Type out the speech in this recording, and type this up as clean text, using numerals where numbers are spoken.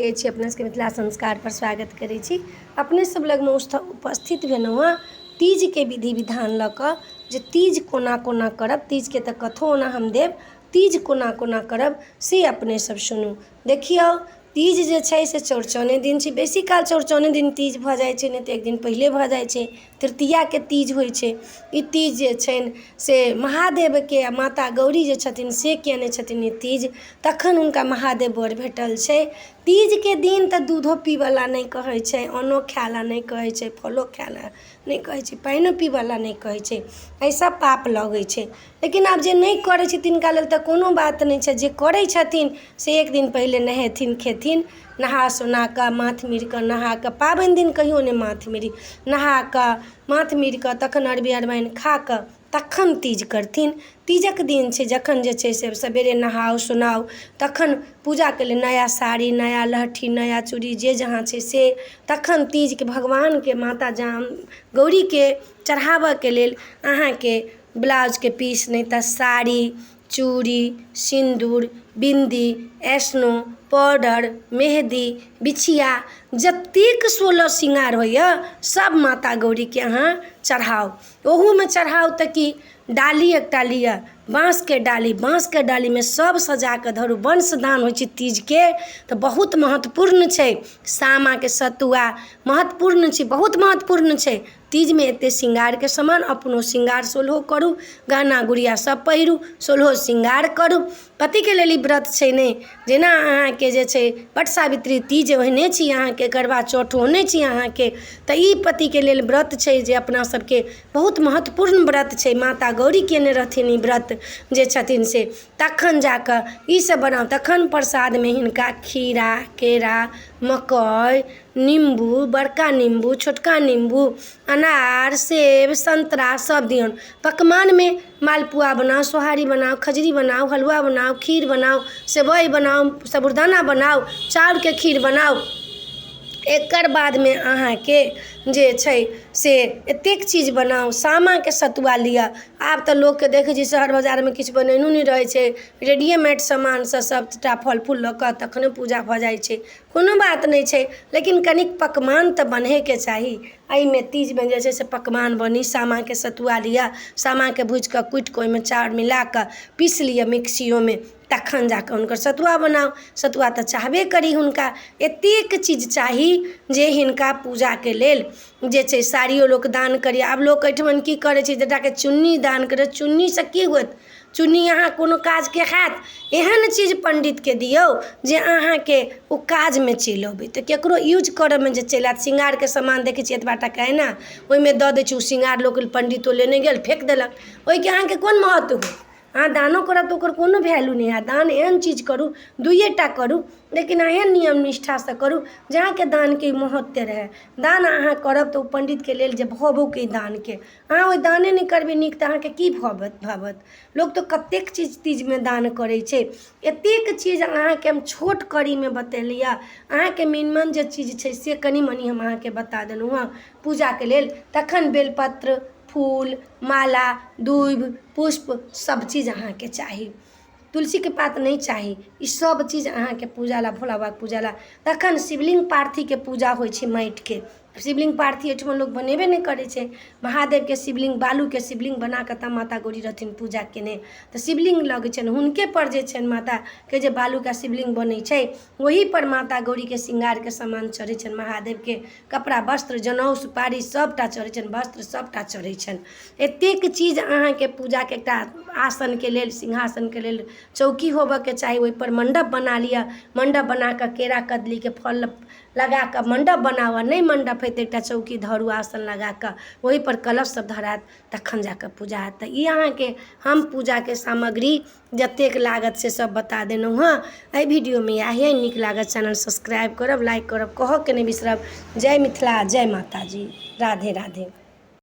लगै छी अपना सबके मिथिला संस्कारपर स्वागत करै छी। अपने सब लगमे उपस्थित भेलहुँ हँ तीजके विधि विधान लऽ कऽ, जे तीज कोना कोना करब। तीजके तऽ कथो ओना हम देब, तीज कोना कोना करब से अपने सब सुनू। देखियौ, तीज जे छै से चौड़चने दिन छै। बेसी काल चौड़चने दिन तीज भऽ जाइ छै, नहि तऽ एक दिन पहिले भऽ जाइ छै। तृतीयाके तीज होइ छै। ई तीज जे छनि से महादेवके आ माता गौरी जे छथिन से कयने छथिन ई तीज, तखन हुनका महादेव वर भेटल छै। तीजके दिन तऽ दूधो पीबऽ नहि कहै छै, अन्नो खाय लए नहि कहै छै, फलो खाय लए नहि कहै छै, पानिओ पीबऽ लए नहि कहै छै। एहिसँ पाप लगै छै। लेकिन आब जे नहि करै छै तिनका लेल तऽ कोनो बात नहि छै। जे करै छथिन से एक दिन पहिले नहेथिन खेथिन, नहा सोना कऽ माथ मीर कऽ नहा कऽ, पाबनि दिन कहियो नहि माथ मीरी, नहा कऽ माथ मीर कऽ तखन अरबे अरबाइन खा कऽ तखन तीज करथिन। तीजक दिन छै जखन जे छै से सवेरे नहाउ सोनाउ, तखन पूजाके लेल नया साड़ी, नया लहठी, नया चूड़ी जे जहाँ छै से। तखन तीजके भगवानके माता जान गौरीके चढ़ाबऽके लेल अहाँके ब्लाउजके पीस, नहि तऽ साड़ी, चूड़ी, सिन्दूर, बिन्दी, एस्नो पाउडर, मेहदी, बिछिया, जतेक 16 श्रृंगार होइए सब माता गौरीके अहाँ चढ़ाउ। ओहूमे चढ़ाउ तऽ की डाली एकटा लिअ, बाँसके डाली, बाँसके डालीमे सब सजा कऽ धरू। वंशदान होइ छै तीजके तऽ बहुत महत्वपूर्ण छै। सामाके सतुआ महत्वपूर्ण छै, बहुत महत्वपूर्ण छै तीजमे। एते श्रृंगारके सामान, अपनो श्रृंगार सोलहो करू, गहना गुड़िया सब पहिरू, सोलहो श्रृंगार करू। पतिके लेल ई व्रत छै नहि, जेना अहाँके जे छै वट सावित्री तीज ओहने छी अहाँके, करवा चौठ ओहने छी अहाँके। तऽ ई पतिके लेल व्रत छै जे अपना सबके बहुत महत्वपूर्ण व्रत छै। माता गौरी केने रहथिन ई व्रत जे छथिन से। तखन जाकऽ ईसब बनाउ, तखन प्रसादमे हिनका खीरा, केरा, मकइ, नीम्बू, बड़का नीम्बू, छोटका नीम्बू, अनार, सेब, संतरा सब दियौन। पकवानमे मालपुआ बनाउ, सोहारी बनाउ, खजरी बनाउ, हलुआ बनाउ, खीर बनाउ, सेवइ बनाउ, साबूदाना बनाउ, चाउरके खीर बनाउ। एकर बादमे अहाँके जे छै से एतेक चीज बनाउ। सामाके सतुआ लिअ। आब तऽ लोकके देखै छियै शहर बजारमे किछु बनेनो नहि रहै छै, रेडियेमेड सामानसँ सबटा फल फूल लऽ कऽ तखने पूजा भऽ जाइ छै। कोनो बात नहि छै, लेकिन कनिक पकवान तऽ बन्हेके चाही। एहिमे तीजमे जे छै से पकवान बनी। सामाके सतुआ लिअ, सामाके भुजि कऽ कुटि कऽ ओहिमे चाउर मिला कऽ पीसि लिअ मिक्सियोमे, तखन जा कऽ हुनकर सतुआ बनाउ। सतुआ तऽ चाहबे करी हुनका। एतेक चीज चाही जे हिनका पूजाके लेल जे छै। साड़ियो लोक दान करैए। आब लोक एहिठमन की करै छै, जेटाके चुन्नी दान करै। चुन्नीसँ की होयत? चुन्नी अहाँ कोनो काजके हैत? एहन चीज पण्डितके दियौ जे अहाँके ओ काजमे चलि अबै, तऽ ककरो यूज करयमे जे चलि आयत। श्रृंगारके सामान देखै छियै एतबा टाके एना ओहिमे दऽ दै छै। ओ श्रृंगार लोक पण्डितो लेने गेल, फेक देलक। ओहिके अहाँके कोन महत्व होयत? अहाँ दानो करब तऽ ओकर कोनो वैल्यू नहि हैत। दान एहन चीज करू, दुइए टा करू, लेकिन एहन नियम निष्ठासँ करू जे अहाँके दानके महत्व रहय। दान अहाँ करब तऽ ओ पण्डितके लेल जे भवोके दानके। अहाँ ओहि दाने नहि करबै नीक तऽ अहाँके की भवत भवत? लोक तऽ कतेक चीज तीजमे दान करै छै। एतेक चीज अहाँके हम छोट कड़ीमे बतेली हँ। अहाँके मिनिमम जे चीज छै से कनि मनि हम अहाँके बता देलहुँ हँ पूजाके लेल। तखन बेलपत्र, फूल, माला, दूभि, पुष्प सब चीज अहाँके चाही। तुलसीके पात नहि चाही। ई सब चीज अहाँके पूजा लए, भोला बाबाके पूजा लए। तखन शिवलिंग पार्थीके पूजा होइ छै। माटिके शिवलिंग पार्थी एहिठमा लोक बनेबे नहि करै छै। महादेवके शिवलिंग, बालूके शिवलिंग बना कऽ तब माता गौरी रहथिन पूजा केने, तऽ शिवलिंग लगै छनि हुनकेपर। जे छनि माताके जे बालूके शिवलिंग बनै छै, ओहीपर माता गौरीके श्रृंगारके सामान चढ़ै छनि। महादेवके कपड़ा, वस्त्र, जनउ, सुपारी सबटा चढ़ै छनि, वस्त्र सबटा चढ़ै छनि। एतेक चीज अहाँके पूजाके। एकटा आसनके लेल, सिंहासनके लेल चौकी होबऽके चाही। ओहिपर मण्डप बना लिअ। मण्डप बना कऽ केरा कदलीके फल लगा कऽ मण्डप बनाउ। आ नहि मण्डप हइ तऽ एकटा चौकी धरू, आसन लगा कऽ ओहिपर कलश सब धरायत, तखन जा कऽ पूजा हैत। तऽ ई अहाँके हम पूजाके सामग्री जतेक लागत से सब बता देलहुँ हँ। एहि वीडियोमे इएह अइ। नीक लागत चैनल सब्सक्राइब करब, लाइक करब, कहऽके नहि बिसरब। जय मिथिला, जय माताजी, राधे राधे।